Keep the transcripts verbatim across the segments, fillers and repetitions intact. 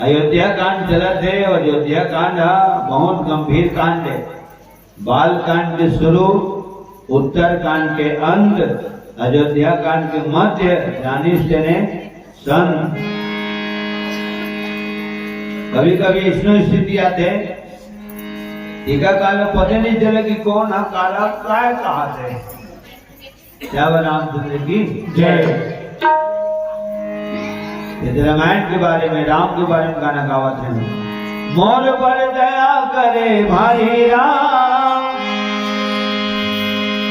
अयोध्या कांड चलत हे, अउ अयोध्या कांड ह बहुत गंभीर कांड हे। बाल कांड के शुरू, उत्तर कांड के अंत, अयोध्या कांड के मध्य, जानिस तेने संत। कभी-कभी अइसनो स्थिति आथे, एका काल में पता नइ चले कि कोन ह काला काय कहत हे। जय रामचंद्र की जय। ये रामायण के बारे में, राम के बारे में गाना गावत हे। मोर पर दया करे भारी राम,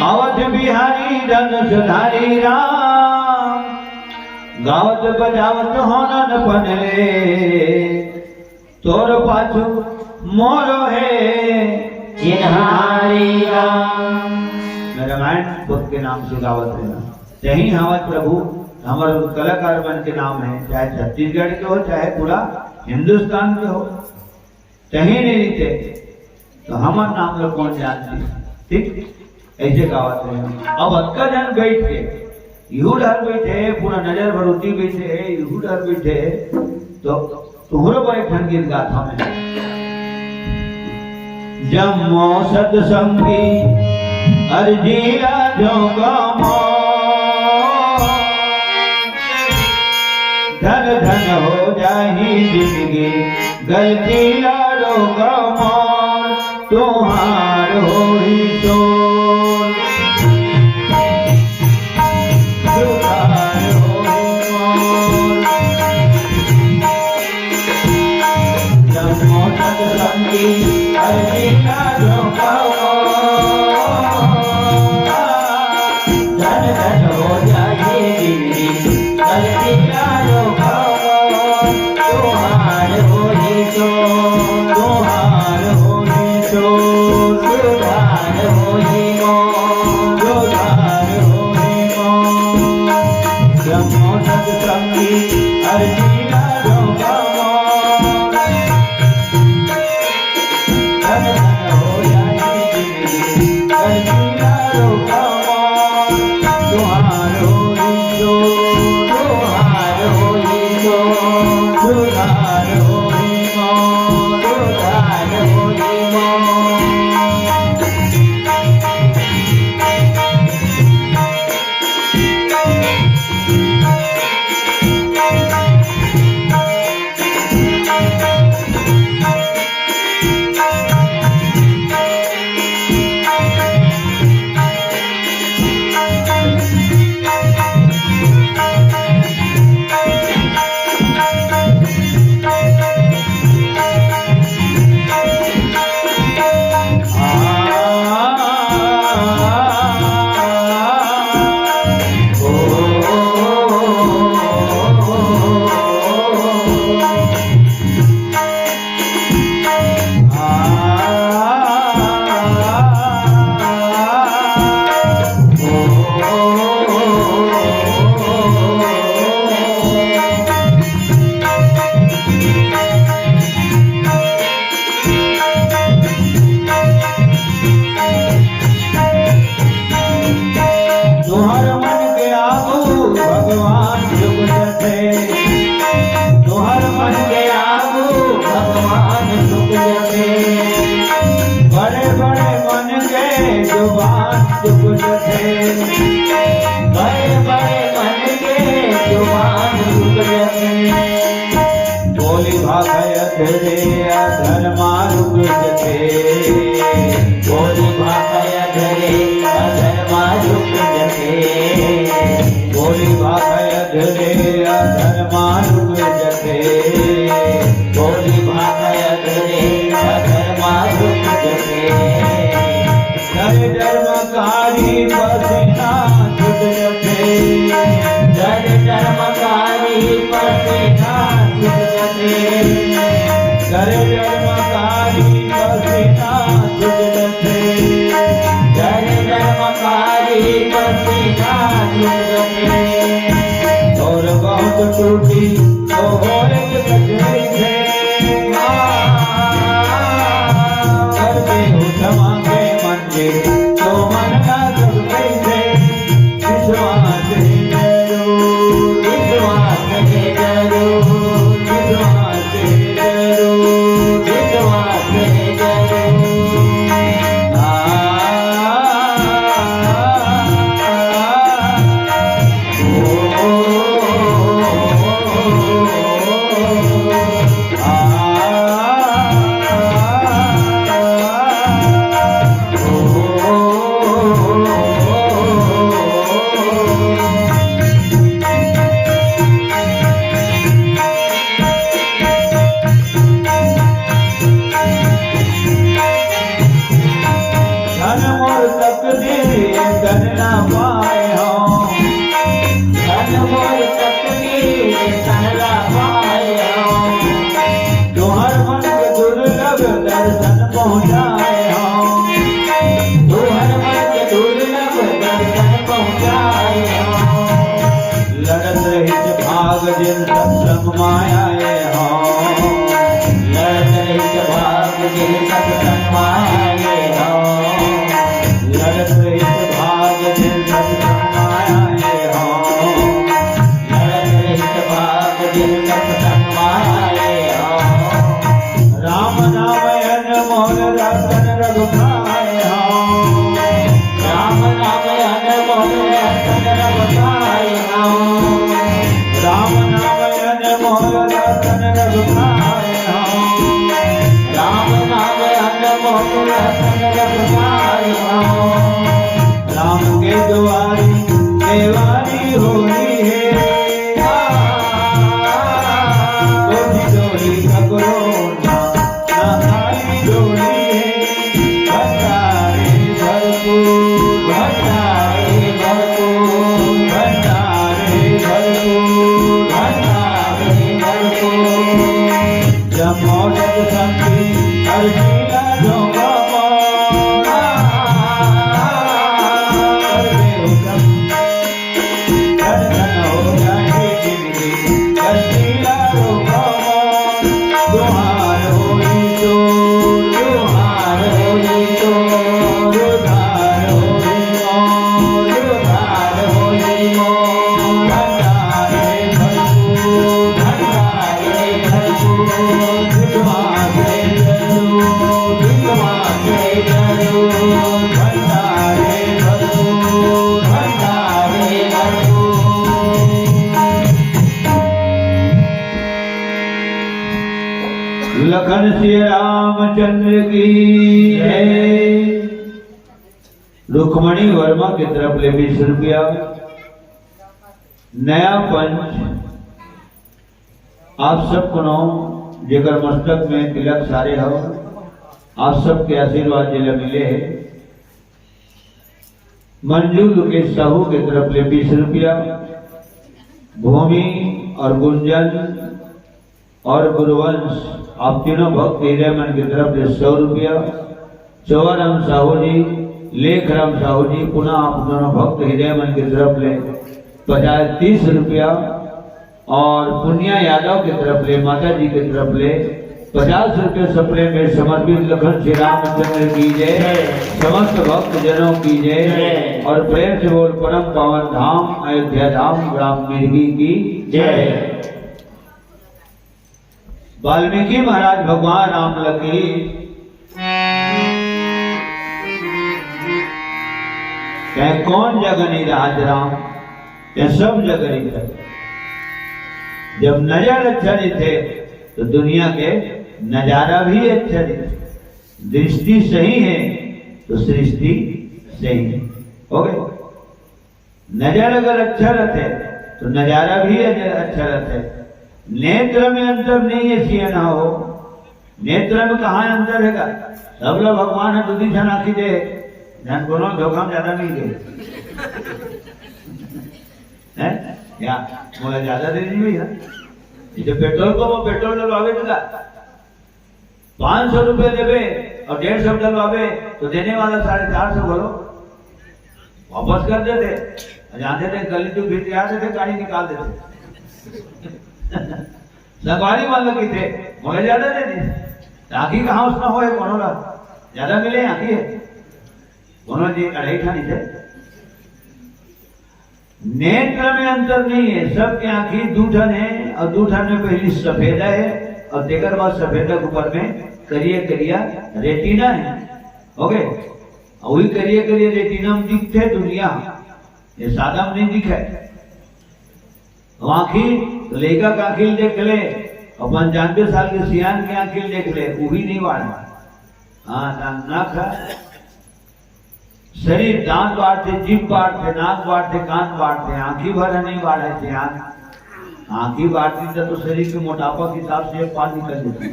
अवध बिहारी धनुषधारी राम, गावत बजावत होनन पनले, तोर पाछू मोरो हे चिन्हारी राम। मैं रामायण बुद्ध के नाम से गावत रहना। यही हमारे प्रभु, हमारे कलाकार मन के नाम है, चाहे छत्तीसगढ़ के हो, चाहे पूरा हिंदुस्तान के हो, कहीं नहीं रहते, तो हमार नाम ला कौन जानती? ठीक? ऐसे गावत रहे। अब अतका जन बैठ के, इहू डहर बैठे, पूरा नजर भरोटी बैठे, इहू डहर बैठे, तो तुहरो बर एक ठन गीत गात हमें। जम्मो सतसंगी अरजी ला झोंका मोर, धन धन हो जाही जिंदगी, गलती ला रोका मोर, तुहार होही शोर। सुधार होही मोर। जब मोटक संगी अरजी ला झोंका मोर, धन धन हो जाही जिंदगी, गलती ला रोका मोर, तुहार होही शोर, तुहार होही शोर, सुधार होही मोर, सुधार होही मोर। जब मोटक संगी अरजी ला रोका मोर, धन धन हो जाही जिंदगी, गलती ला रोका मोर, तुहार होही शोर, तुहार होही शोर, सुधार होही मोर, सुधार होही मोर। तुहर मन के आगू भगवान झुक जथे, तुहर मन के आगू भगवान झुक जथे। बड़े बड़े मन के जुबान झुक जथे, बड़े बड़े मन के जुबान झुक जथे। बोली भाखय अधरे अधर्मा रुक जथे। बोली भाखय अधरे अधर्मा रुक जथे। बोली भाखय अधरे अधर्मा रुक जथे। बोली भाखय अधरे अधर्मा रुक जथे। डर डर म कारी पसीना छूट जथे। डर डर म कारी पसीना छूट जथे। डर डर म कारी पसीना छूट जथे। डर डर म कारी पसीना छूट जथे। और बहुत टूटी तो होए कचरी थे। कर दे हो क्षमा के मन के, तो मन का सब कैसे विश्वास है जरूर, विश्वास है जरूर, विश्वास है पहुँचाए हो, तुहर मन के दुर्लभ दर्शन पहुँचाए हो। लड़त रहित भाग जिन सत्संग मायाए हो, लड़त रहित भाग जिन सत्संग मायाए हो, लड़त रहित भाग जिन सत्संग मायाए हो। लड़त रहित भाग जिन सत्संग मायाए हो। राम नाम अनमोल रतन रघु पाए हो। राम नाम अनमोल रतन रघु पाए हो। राम नाम अनमोल रतन रघु पाए हो। राम नाम अनमोल रतन रघु पाए हो। राम के दुआरी देवारी होई है। कोठी डोली ककरो ना, ना खाली डोली है। भंडारे भरपूर, भंडारे भरपूर, भंडारे भरपूर, भंडारे भरपूर। जमोदक शक्ति हर लीला जोगा माँ। हर देव शक्ति धन धन हो जाए जिंदगी हर लीला जोगा माँ। तुहार होई तो, तुहार होई तो, तुहार होई तो, तुहार होई तो। भंडारे भरपूर, भंडारे लखन सिया रामचंद्र की जय। रुक्मणी वर्मा के तरफ ले बीस रुपया। नया पंच आप सब कोनो जेकर मस्तक में तिलक सारे हो, आप सबके आशीर्वाद जेला मिले हे। मंजू के साहू के तरफ ले बीस रुपया, भूमि और गुंजन और गुरुवंश, आप तीनों भक्त हृदय मन के तरफ ले सौ रुपया, चौराराम साहू जी, लेखराम साहू जी, पुनः आप दोनों भक्त हृदय मन के तरफ ले पचास, तीस रुपया, और पुनिया यादव के तरफ ले, माता जी के तरफ ले पचास रुपये सप्रेम में समर्पित। लखन श्री रामचंद्र की जय, समस्त भक्त जनों की जय, और प्रेम से बोल परम पावन धाम अयोध्या धाम ग्राम मिर्गी की जय। वाल्मीकि महाराज भगवान राम लगी कहे, कौन जगह नहीं राज राम, ये सब जगह नहीं था। जब नजर अच्छा नहीं थे तो दुनिया के नजारा भी अच्छा नहीं थे। दृष्टि सही है तो सृष्टि सही है। हो गए? नजर अगर अच्छा रहते तो नजारा भी अज-, अच्छा रहते। नेत्र में अंतर नहीं है, सियाना हो। नेत्र में कहाँ अंतर है का? सब लोग भगवान है, दूधी छन आँखी दे। ध्यान बोलो, धोखा में ज्यादा नहीं दे। हैं? या, मोला ज्यादा दे नहीं भैया। ये जो पेट्रोल पंप, पेट्रोल डलवावे का, पाँच सौ रुपये देवे और डेढ़ सौ डलवावे, तो देने वाला साढ़े चार सौ बोलो, वापस कर देते। और जानते थे, गली तो फिर आते थे, गाड़ी निकाल देते। संगवारी मान लो कितने, मोला ज्यादा दे दी। आँखी कहाँ उसना हो, कोनो ला ज्यादा मिले, आँखी है। कोनो जी अढ़ाई ठानी थे। नेत्र में अंतर नहीं है, सबके आँखी दू ठन है और दू ठन में पहली सफेदा है और तेकर बाद सफेदा के ऊपर में करिया करिया रेटिना है। हो गए? और वही करिया करिया रेटिना में दिखते दुनिया, ये सादा में नहीं दिखे। अब आँखी, तो लइका के आँखी ल देख ले, और पंचानवे साल के सियान के आँखी ल देख ले, वो भी नहीं बाढ़े। हाँ, ना, ना खा। शरीर, दांत बाढ़ते, जीभ बाढ़ते, नाक बाढ़ते, कान बाढ़ते, आँखी भर नहीं बाढ़े थे। आँख, आँखी बाढ़ती तो, तो शरीर के मोटापा के हिसाब से एक पार निकल जाती।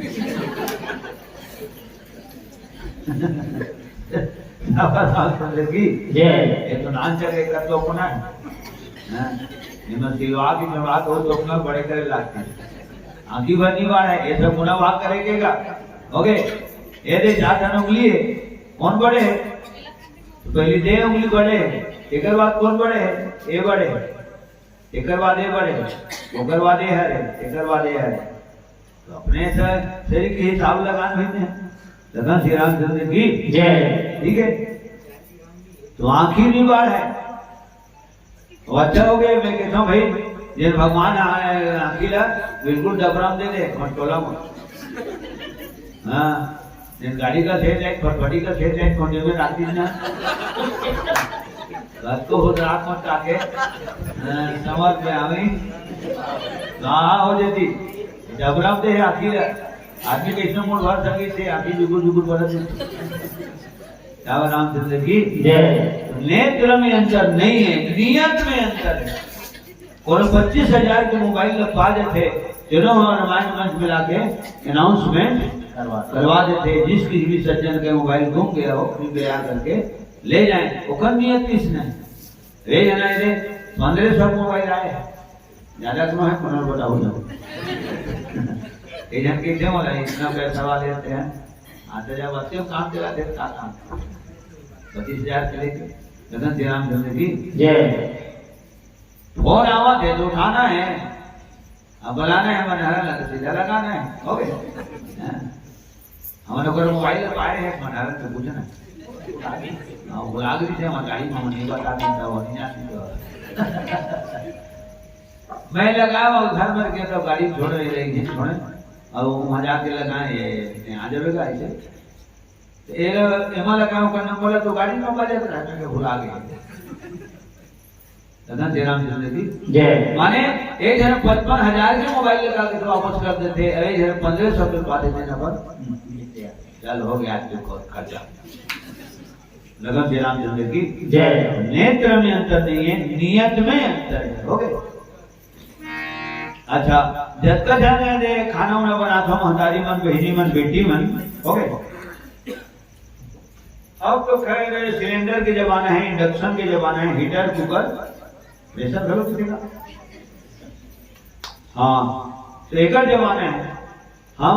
शाबाश, आप समझे कि? जय। ये तो नान चले, कर तो अपना है। हाँ? ये मैं सिलवा की जमात हो तो अपना बड़े करे लागते हैं। आँखी भर नहीं बाढ़े, ये सब गुना भाग करेगा। ओके? ये दे चार ठन उंगली हे, कौन बड़े हे? तो पहली दे उंगली बड़े हे, एकर बाद कौन बड़े हे? ए बड़े हे, एकर बाद ए बड़े हे, ओकर बाद ए हरे, एकर बाद ए हरे। तो अपने से शरीर के हिसाब लगान भई ने। लखन श्री रामचंद्र की जय। ठीक है, तो आंखी भी बाढ़ है। अब अच्छा हो गया, मैं कहता हूँ भाई, ये भगवान आ-, आखिर बिल्कुल डबराम दे दे, मटोला में। हाँ, ये गाड़ी का सेट है, फटफटी का सेट है, कोने में राखी ना। रात को हो, रात मत आके, हाँ, समझ में आवे। हाँ, हो जाती। डबराम दे आखिर, आदमी कैसे मूड भर सके, से आखिर जुगुर जुगुर बरस। राम रामचंद्र की जय। नेत्र में अंतर नहीं है, नियत में अंतर है। कोनो पच्चीस हजार के मोबाइल ल पा देथे, तेनो ह रामायण मंच में लाके अनाउंसमेंट करवा करवा देथे। जिस किसी भी सज्जन के मोबाइल गुम गया हो, कृपया करके ले जाए। ओकर नियत किस नहीं? रे जना, ये पंद्रह सौ मोबाइल आए हैं, ज्यादा तो है, कोनो बताओ ना। ये जन के इतने वाला है, इतना पैसा वाले रहते हैं, आते जाओ, बच्चे काम चला देते, का काम? पच्चीस हजार के लेके, लखन श्री रामचंद्र की जय। फोन आवा थे तो उठाना है, अब बुलाना है, मन हरा लगा, सीधा लगाना है, हो गया। हाँ। हमन ओकर मोबाइल पाए हे, मन हरा तो पूछना। हाँ, बुला के दीजिए, हमारे गाड़ी में नहीं बता देता, वो नहीं जानते तो। मैं लगाया, वो घर भर के तो गाड़ी छोड़ रही रही, छोड़े, और वो वहाँ जाके लगाए, ये, ये आ जाएगा ऐसे। तो ये, एमा लगाया, ओकर नंबर है, तो गाड़ी में बजा रहा है, मैं भुला गया। दादा जय रामचंद्र की जय। माने, एक जन पचपन हजार के मोबाइल लगा के तो वापस कर देते, अरे, एक जन पन्द्रह सौ के पाते थे ना पर, चल, हो गया आज के खर्चा। लखन श्री रामचंद्र की जय। नेत्र में अंतर नहीं है, नियत में अंतर है। हो गए? अच्छा, जतका झन हे, खाना उना बनात हो, महतारी मन, बहिनी मन, बेटी मन, हो गए? अब तो खैर सिलेंडर के जमाना है, इंडक्शन के जमाना है, हीटर, कुकर, प्रेशर घलो किसी का। हाँ, तो एकर जमाना है। हम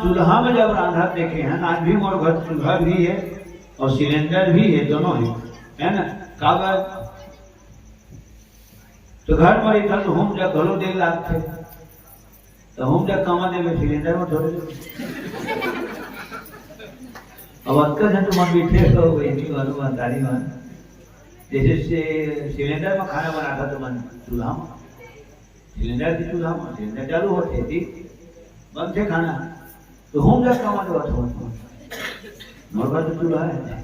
चूल्हा में जब रांधत देखे हैं, आज भी मोर घर चूल्हा भी है और सिलेंडर भी है, दोनों है, है ना? काबर? तो घर में इधर तो होम जग घलो देर लागथे, तो होम जग कमा देवे, सिलेंडर में थोड़े देवे। अब अतका झन तुमन बैठे हो, बहिनी मन, महतारी मन, जैसे से सिलेंडर में खाना बनाता तुमन चूल्हा में, सिलेंडर की चूल्हा में, सिलेंडर चालू होते थी, बनते खाना, तो होम जग कमा देवा थोड़ा। मोर घर तो चूल्हा है,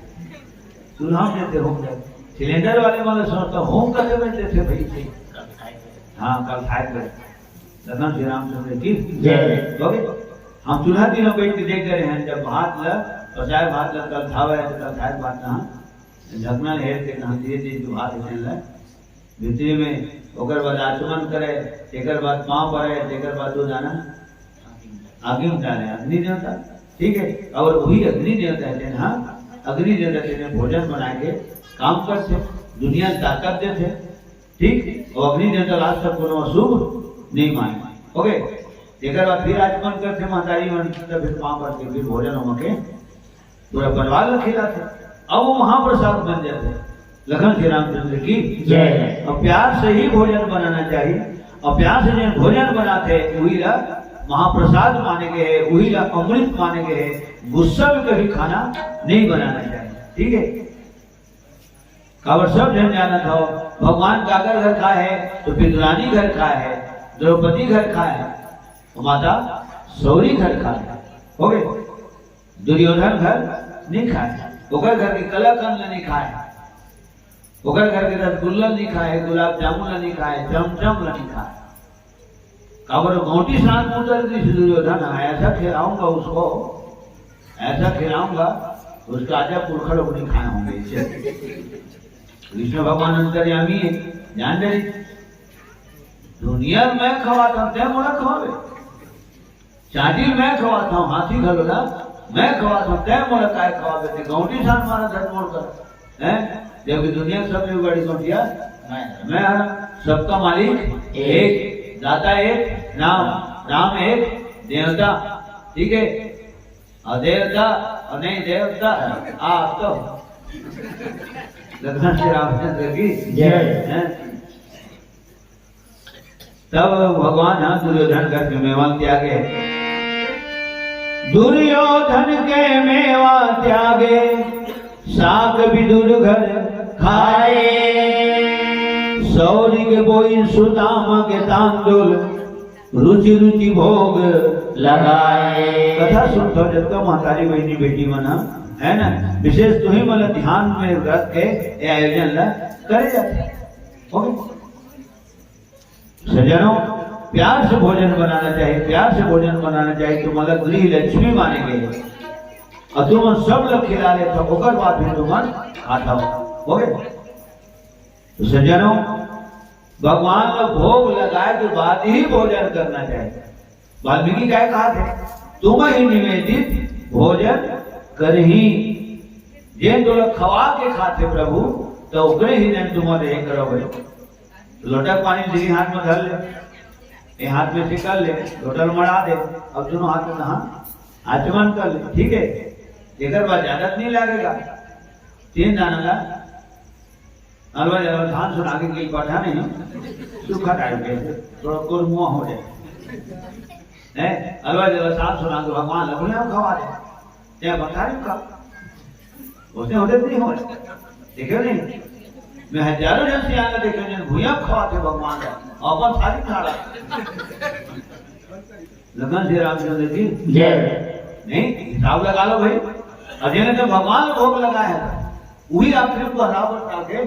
चूल्हा में देते होम जग। सिलेंडर वाले मन सोचता होम कर देवे, देते भाई से। हाँ, कल खाए थे। लखन श्री रामचंद्र की जय। बाबू, हम चूल्हा तीनों बैठ के देख रहे हैं, जब भात ल, पचाए भात ल कल खावे है, तो कल खाए भात ना, ढकना हेर के कहा धीरे धीरे जो भात होने लगा, भीतरी में, ओकर बाद आचमन करे, तेकर बाद पाँव पड़े, तेकर बाद दो दाना आगे में डाले, अग्नि देवता, ठीक है, और वही अग्नि देवता है, हाँ, अग्नि देवता तेने भोजन बना के काम करते, दुनिया ताकत देते, ठीक, और अग्नि देवता आज तक कोनो अशुभ नहीं माने, ओके। तेकर बाद फिर आचमन करते महतारी मन, तब फिर पाँव पड़ते, फिर भोजन होके पूरा परिवार ल खिलाते, अब वो महाप्रसाद बन जाते। लखन श्री रामचंद्र की जय। और प्यार से ही भोजन बनाना चाहिए, और प्यार से जो भोजन बनाते, वही ला महाप्रसाद माने गए है, वही ला अमृत माने गए है, गुस्सा में कभी खाना नहीं बनाना चाहिए, ठीक है? काबर सब झन जानत हो, भगवान काकर घर खाए है, तो पितरानी घर खाए है, द्रौपदी घर खाए है, माता सौरी घर खाए है, हो गए? दुर्योधन घर नहीं खाए, ओकर घर के कलाकंद नहीं खाए, ओकर घर के रसगुल्ला नहीं खाए, गुलाब जामुन नहीं खाए, चमचम नहीं खाए। काबर गौंटी साथ उतर गई थी दुर्योधन, ऐसा खिलाऊंगा उसको, ऐसा खिलाऊंगा, उसका आजा पुरखा लोग नहीं खाए होंगे इसे। कृष्ण भगवान अंतर्यामी है, ध्यान दे। दुनिया में खवाता हूँ, तै मोला खवावे। चांदी मैं खवाता हूँ, हाथी घलो ला मैं खवाता हूँ, तै मोला काय खवावे? ते गौंटी सान मारा धर मोड़ कर, हैं? जबकि दुनिया के सबसे बड़ी गौंटिया मैं, मैं हूँ। सबका मालिक एक, दाता एक, राम, राम एक, देवता, ठीक है? अदेवता, अउ नहीं देवता, आप तो लखन श्री रामचंद्र की जय। हैं? तब भगवान ह दुर्योधन घर के मेवा ल त्यागे। दुर्योधन के मेवा त्यागे, साग विदुर घर खाए। सौरी के बोई सुदामा के तांदुल, रुचि रुचि भोग लगाए। कथा सुनथव जतका महतारी बहिनी बेटी मन ह, है ना, विशेष तुही मन ध्यान में रख के ये आयोजन ला करे जाथे। OK? सज्जनों, प्यार से भोजन बनाना चाहिए, प्यार से भोजन बनाना चाहिए। तुमन ला गृह लक्ष्मी माने गे हे, अउ तुमन सब ला खिला लेथव, ओकर बाद भी तुमन खाथव। OK? तो सज्जनों, भगवान ला भोग लगाए के बाद ही भोजन करना चाहिए। वाल्मीकि काय कहाथे? तुमहि निवेदित भोजन करही। जेन तोला खवा के खाथे प्रभु, त ओकरे ही जन तुमन देहे करव भाई। लोटा पानी दे, हाथ में धर ले, ये हाथ में से कर ले, लोटा ल मड़ा दे, अब दोनों हाथ में कहा आचमन कर ले, ठीक है? एकर बाद ज्यादा नहीं लगेगा, तीन दाना ला। अलवा जलवा सांस सुना के कहीं बैठा नहीं, सूखा टाइप के, थोड़ा कुरमुआ हो जाए। हैं? अलवा जलवा सांस सुना के भगवान ला भुइयां खवा दे। ते बता रही का? उसने होते नहीं हो। देखे नहीं? मैं हजारों जन से आगे देखे, जन भुइयां खवाथे भगवान ला, अपन थारी खा रहा। लखन श्री रामचंद्र की जय। नहीं, हिसाब लगा लो भाई। अउ जेने तो भगवान ला भोग लगाए हे, वही आखिरी बराबर करके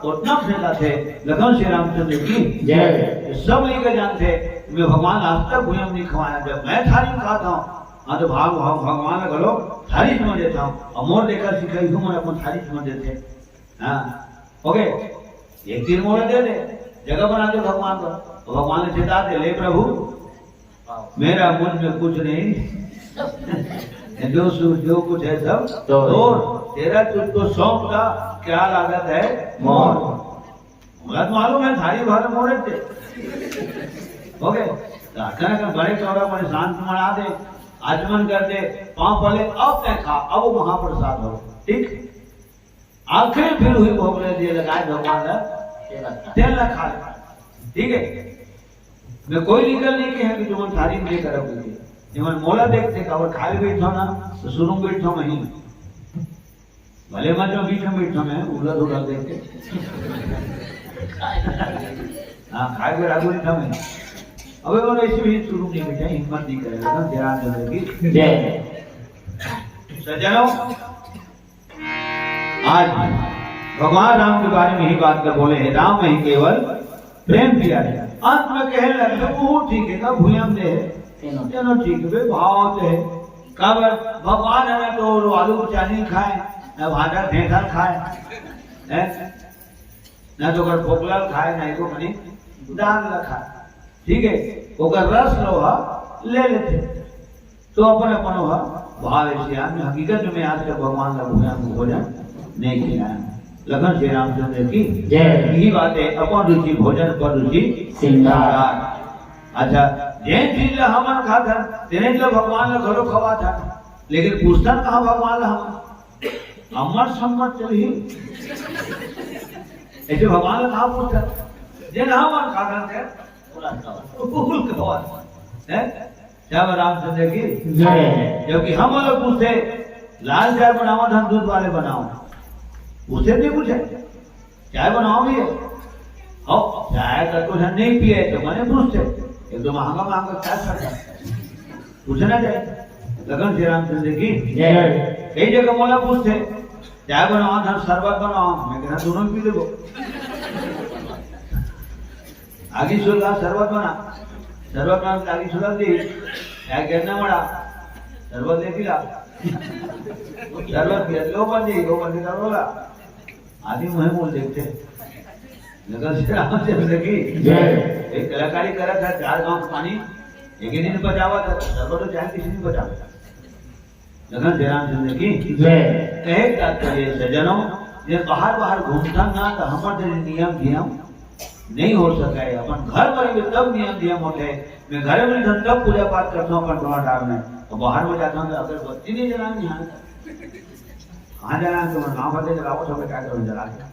उतना फेंका थे। लखन श्री रामचंद्र की जय। सब लेके जानथे, मैं भगवान आज तक भुइयां नहीं खवाया। जब मैं थारी में खाता हूँ, हाँ, तो भाग, भाग, भगवान ला घलो थारी समझ देता हूँ। अउ मोर देखा सिखाई हूँ, मैं अपन थारी समझ देते। हाँ, OK, एक तीर मोला दे दे, जगह बना दे भगवान का। भगवान ने चेता दे, ले प्रभु, मेरा मुझ में कुछ नहीं, जो सु-, जो कुछ है सब तो तोर, तेरा तुझको सौंपता, क्या लागत है मोर। मोला तो मालूम है, थारी भर मोरे थे। OK, तो अचानक बड़े चौड़ा बड़े शांत बना दे, आचमन कर दे, पाँव पड़े, अब तय खा, अब वो महाप्रसाद हो। ठीक? आखिरी फिर हुई भोग ले लिए लगाए भगवान ला, तेल ला खा ले। ठीक है, मैं कोई निकल नहीं के है कि तुमन थारी में लेकर रखोगे। तुमन मोला देख देख, अगर खाली बैठो ना, तो शुरू में बैठो वहीं। भले मैं तो बीच में बैठो, मैं उलट उलट देख के। हाँ, खाए के रागू नहीं था मैं। अबे वो ऐसे भी शुरू नहीं बैठा, हिम्मत नहीं करेगा, ध्यान देने की। जय। सज्जनों, आज भगवान राम के बारे में ही बात कर बोले हैं, राम ही केवल प्रेम किया है। अंत में कहे लगे, "वो ठीक है, का भूयम दे है, तेनो, तेनो ठीक है, भाव दे है।" काबर भगवान है ना तो वो आलू की चाटनी खाए, ना भाटा ढेंढा खाए, हैं? ना तो ओकर फोकला खाए, ना एको कनी दाल ला खाए। ठीक है, ओकर रस लो हा ले लेथे। तो अपन अपन ओहा भाव ऐसे आदमी हकीकत में आज तक भगवान ला भोजन, भोजन नहीं खिलाया। लखन श्री रामचंद्र की जय। यही बात है, अपन रुचि भोजन पर रुचि श्रृंगार। अच्छा, जेन चीज ला हमन खाथन, तेने ला भगवान ला घलो खवाथन, लेकिन पूछथन कहाँ भगवान ला हमन? अमर सम्मत चलही। ऐसे भगवान ला कहाँ पूछथन? जेन हमन खाथन के, बोला था। बोल के बात। हैं? क्या रामचंद्र की? जय। जबकि हम लोग पूछे, लाल चाय बनावा था, दूध वाले बनाओ। पूछे नहीं पूछे? चाय बनाओ भैया। हो, चाय का तो है नहीं पिए तो मैंने पूछते। एक तो महंगा महंगा चाय खाता। पूछना चाहिए। लखन श्री रामचंद्र की? जय। कई जगह मोला पूछते, चाय बनावा था, शरबत बनावा। मैं कहना दोनों पी लेबो। आगी सुलगा, शरबत बना। शरबत बना के आगी सुलग दी। चाय गिरना पड़ा। शरबत ले पिला। शरबत पिया, लो बन जाई, वो बन के बोला। आदमी मुँह मुँह देखते। लखन श्री रामचंद्र की? जय। एक कलाकारी करा था, चार गांव का पानी, एक ही दिन बचावा था, शरबत तो चाय किसी ने बचावा। लखन श्री रामचंद्र की? जय। कहे तात्पर्य सज्जनों, ये बाहर बाहर घूमता ना तो हमारे नियम धियम नहीं हो सका है। अपन घर में भी तब नियम धियम होते हैं। मैं घर में तो तब पूजा पाठ करता हूँ अपन डोंगरगढ़ में। अब बाहर में जाता हूँ तो अगरबत्ती नहीं जलानी है। कहाँ जाना है तुम्हें? गाँव भर के जलाओ, सब क्या करो, जला के।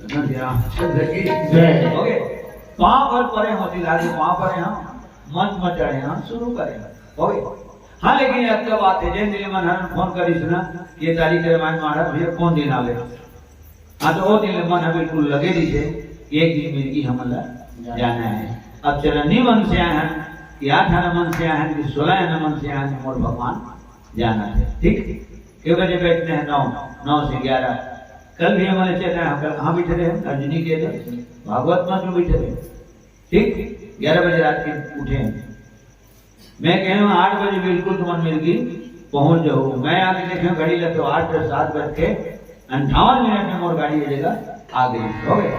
इतना जला, चल, देखी। जय। ओके। पाँव पर परे हों, दिला के पाँव परे हों, मंच में चढ़े हों, शुरू करे हों। ओके। हाँ, लेकिन एक तो बात है, जेन दिन ले मन हर फोन करिस ना, ये तारीख के रामायण महाराज भैया कौन दिन आवे? हाँ, तो वो दिन ले मन ह बिल्कुल लगे रहिथे कि एक दिन मिर्गी हमन ला जाना है। अब चरन्नी मन से आए हैं कि आठ आना मन से आए हैं कि सोलह आना मन से आए हैं, मोर भगवान जाना है। ठीक, के बजे बैठते हैं? नौ, नौ से ग्यारह। कल भी हमन चेतना है, कल कहाँ बैठे रहे? अर्जुनी के इधर, भागवत मंच में बैठे रहे। ठीक, ग्यारह बजे रात के उठे हैं। मैं कहे हूँ, आठ बजे बिल्कुल तुमन मिर्गी पहुंच जाओ। मैं आके देखे घड़ी लगे तो आठ से सात बज के अंठावन मिनट में मोर गाड़ी ये जगह आ गई, हो गया।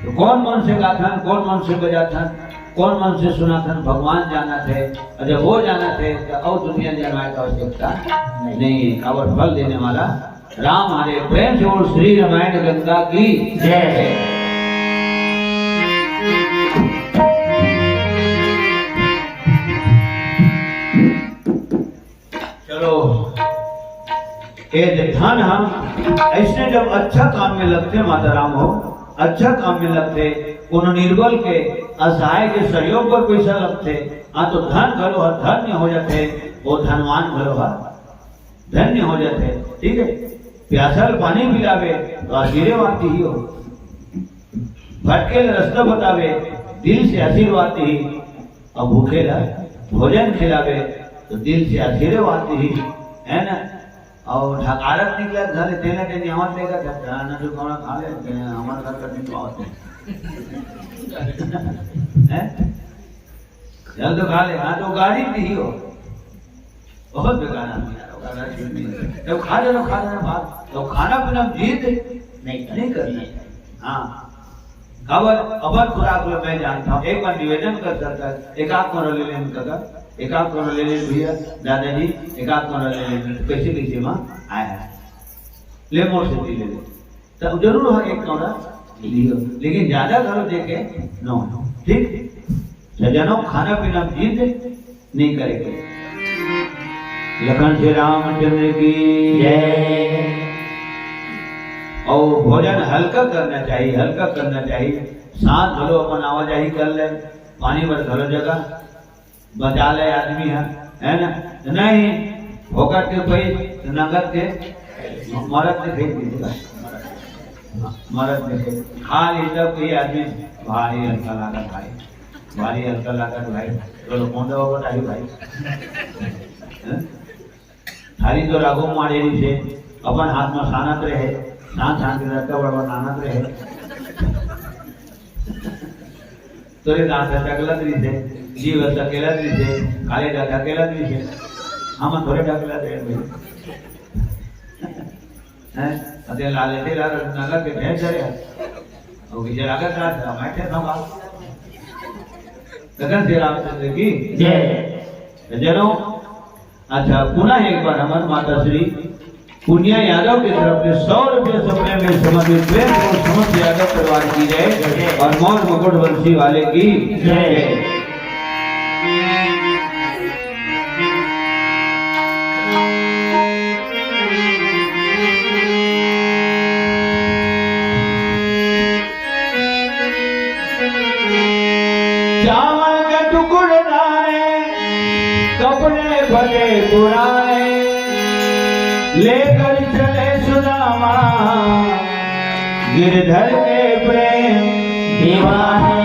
तो कौन मन से गाथन, कौन मन से बजाथन, कौन मन से सुनाथन, भगवान जानत है। और जब वो जानत है, तो और दुनिया जनाए का आवश्यकता नहीं है। काबर फल देने वाला राम हरे। प्रेम से बोल श्री रामायण गंगा की जय। चलो, ये धन हम ऐसे जब अच्छा काम में लगते, माता राम हो, अच्छा काम में लगते, कोनो निर्बल के, असहाय के सहयोग पर पैसा लगते, हाँ, तो धन घलो ह धन्य हो जाते, वो धनवान घलो ह धन्य हो जाते। ठीक है, प्यासल पानी पिलावे तो आशीर्वाद दिही हो, भटके ल रास्ता बतावे, दिल से आशीर्वाद दिही। अब भूखे ला भोजन खिलावे तो दिल से आशीर्वाद दिही, है ना? और ढकारत निकला घर, तेना टेनी आवाज लेगा, "जा, जा, ना तो खाना खा ले, ते हमारे घर का दिन पावत है।" हैं? जल तो खा ले, हाँ, तो गाली दिही हो। बहुत बेकार आदमी यार, वो गाली नहीं। जब खा लेना, खा लेना बात, तो खाना पीना जिद नहीं करना। हाँ। काबर अपन खुराक ला मैं जानता हूँ, एक बार निवेदन कर सकता है, एक आध कौड़ा ले लेन काका, एक आध कौड़ा ले लेन भैया, दादाजी, एक आध कौड़ा ले लेन, कैसे कैसे वहाँ आया है, ले मोर से भी ले ले, तब जरूर हो एक कौड़ा लियो, लेकिन ज्यादा करो देखे नो, ठीक? सज्जनों, खाना पीना जिद नहीं करे के। लखन श्री रामचंद्र की जय। और भोजन हल्का करना चाहिए, हल्का करना चाहिए। सांस घलो अपन आवाजाही कर ले, पानी बर घलो जगह बचा ले आदमी है, है ना? नहीं, फोकट के पैस, नगद के मरद के फेंक दीजिएगा। मरद के फेंक, खा ली तब कोई आदमी भारी हल्का लागत भाई। भारी हल्का लागत भाई, चलो कौन दवा बताई भाई? हैं? थारी तो राघो मारे रहिसे, अपन हाथ में सानत रहे, साथ साथ के लड़का बड़वा नानत रहे। तोरे दांत ढकलत रहिसे, जीभ ढकेलत रहिसे, काले ढकेलत रहिसे, हम थोड़े ढकेलत रहे भाई। हैं? अते लाले तेरा नगर के ढेर सारे हैं। वो किसी लागत ना था, मैं थे था बाप। गगन श्री रामचंद्र की जय। तो जनो, अच्छा, पुनः एक बार हमर माता श्री पुनिया यादव की तरफ से सौ रुपये सपने में समर्पित प्रेम और समस्त यादव परिवार की जय और मौज मुकुट वंशी वाले की जय। चावल के टुकड़े लाए, कपड़े भले पुराए, लेकर चले सुदामा गिरधर के प्रेम दीवाने।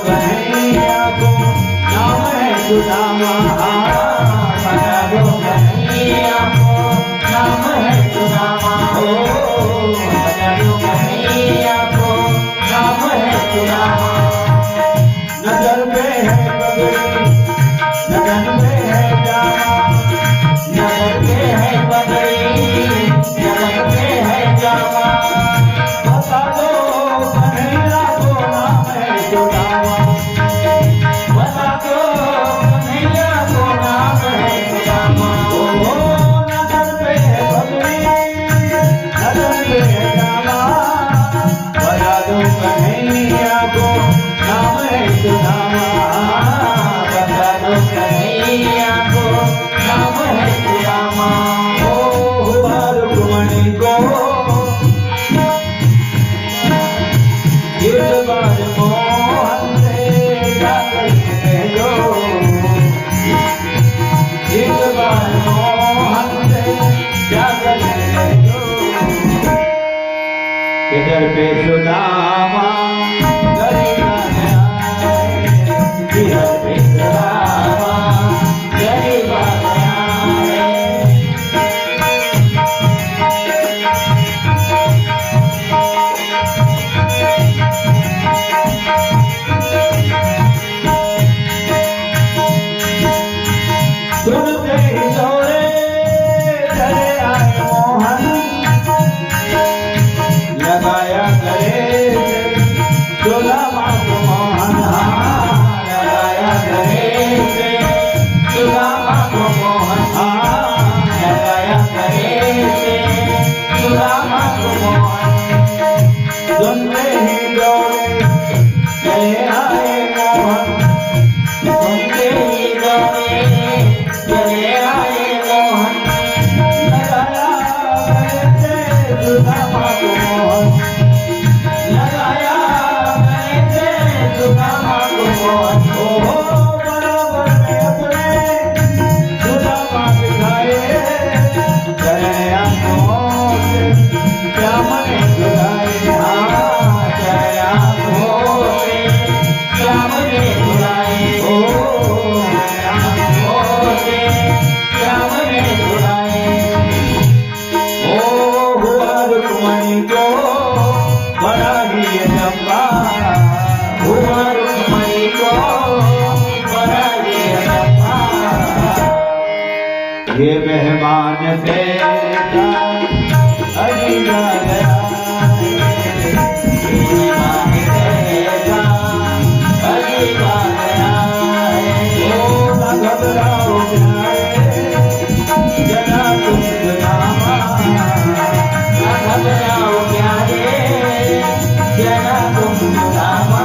कन्हैया को नाम है सुदामा, बता दो कन्हैया को नाम है सुदामा, ओ, बता दो कन्हैया को नाम है सुदामा। नजर पे है पगड़ी, नजर पे है जामा, नजर पे है पगड़ी, नजर पे है जामा। बता दो कन्हैया को नाम है सुदामा। बता दो कन्हैया को नाम है सुदामा। ओ, नजर पे है पगड़ी, नजर पे है जामा। बता दो कन्हैया को नाम है सुदामा। बता दो कन्हैया को नाम है सुदामा। ओ, हुआ रुक्मणी को इस बार मोहन से जाकर कह दो, इस बार मोहन से जाकर कह दो। इधर पे सुदामा गरीब आ गया है, इधर पे सुदामा गरीब आ गया है। सुनते ही दौड़े चले आए मोहन, लगाया गले से सुदामा को मोहन, हाँ, लगाया गले से सुदामा को मोहन, हाँ, लगाया गले से सुदामा को मोहन। सुनते ही दौड़े चले आए मोहन, सुनते ही दौड़े चले आए मोहन। लगाया गले से सुदामा को मोहन, लगाया गले से सुदामा को मोहन। ओ, बराबर में अपने सुदामा बिठाए, चले आए मोहन। श्याम ने बुलाए, हाँ, श्याम होते, श्याम ने बुलाए, ओ, श्याम होते, श्याम ने बुलाए। ओ, हुआ रुक्मणी को बड़ा ही अचंभा, हुआ रुक्मणी को बड़ा ही अचंभा। ये मेहमान कैसा अजीब आ गया है। ये मेहमान कैसा अजीब आ गया है। ओ, ना घबराओ प्यारे, जना तुम सुदामा। ना घबराओ प्यारे, जना तुम सुदामा।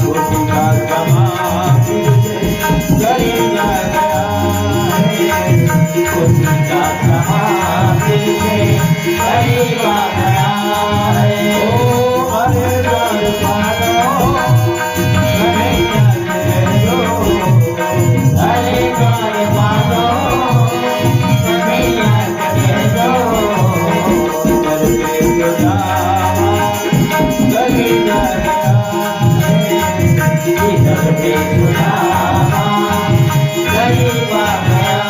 गोपिका समा तुझे करीब आ गया है, खुशी का समा तुझे करीब आ गया है। ओ, अरे बाल पालो, कन्हैया के दे दो। अरे बाल पालो, कन्हैया के दे दो। करके सुदामा गरीब आ गया।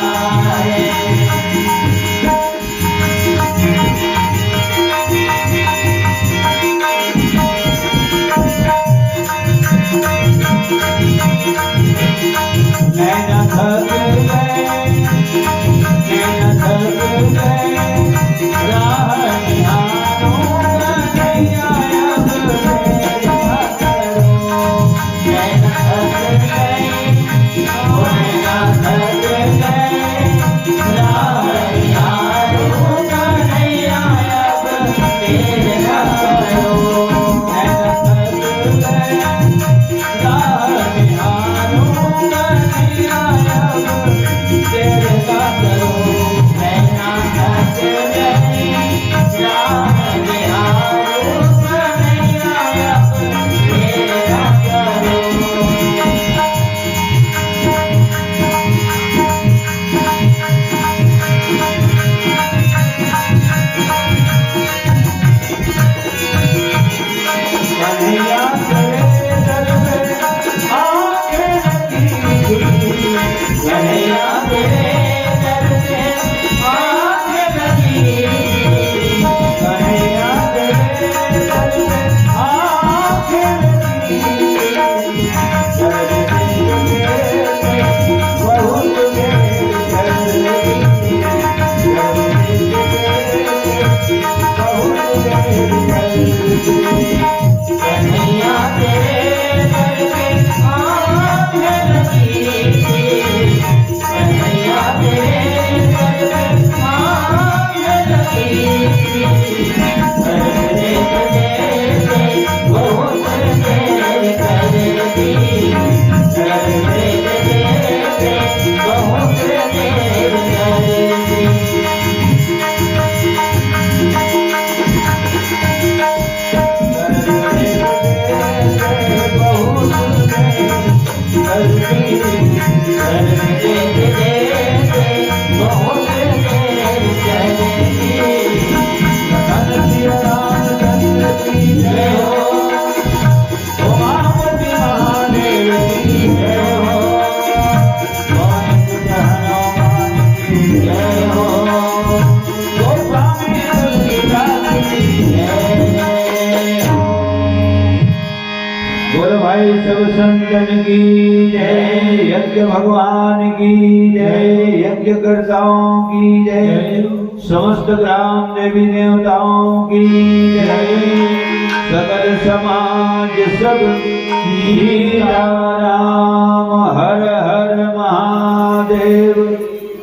बोलो भाई, सब संतन की जय, यज्ञ भगवान की जय, यज्ञकर्ताओं की जय, समस्त ग्राम देवी देवताओं की जय, सकल समाज सब। सीताराम हर हर महादेव,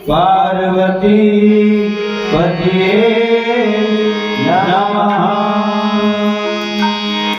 पार्वती पतिये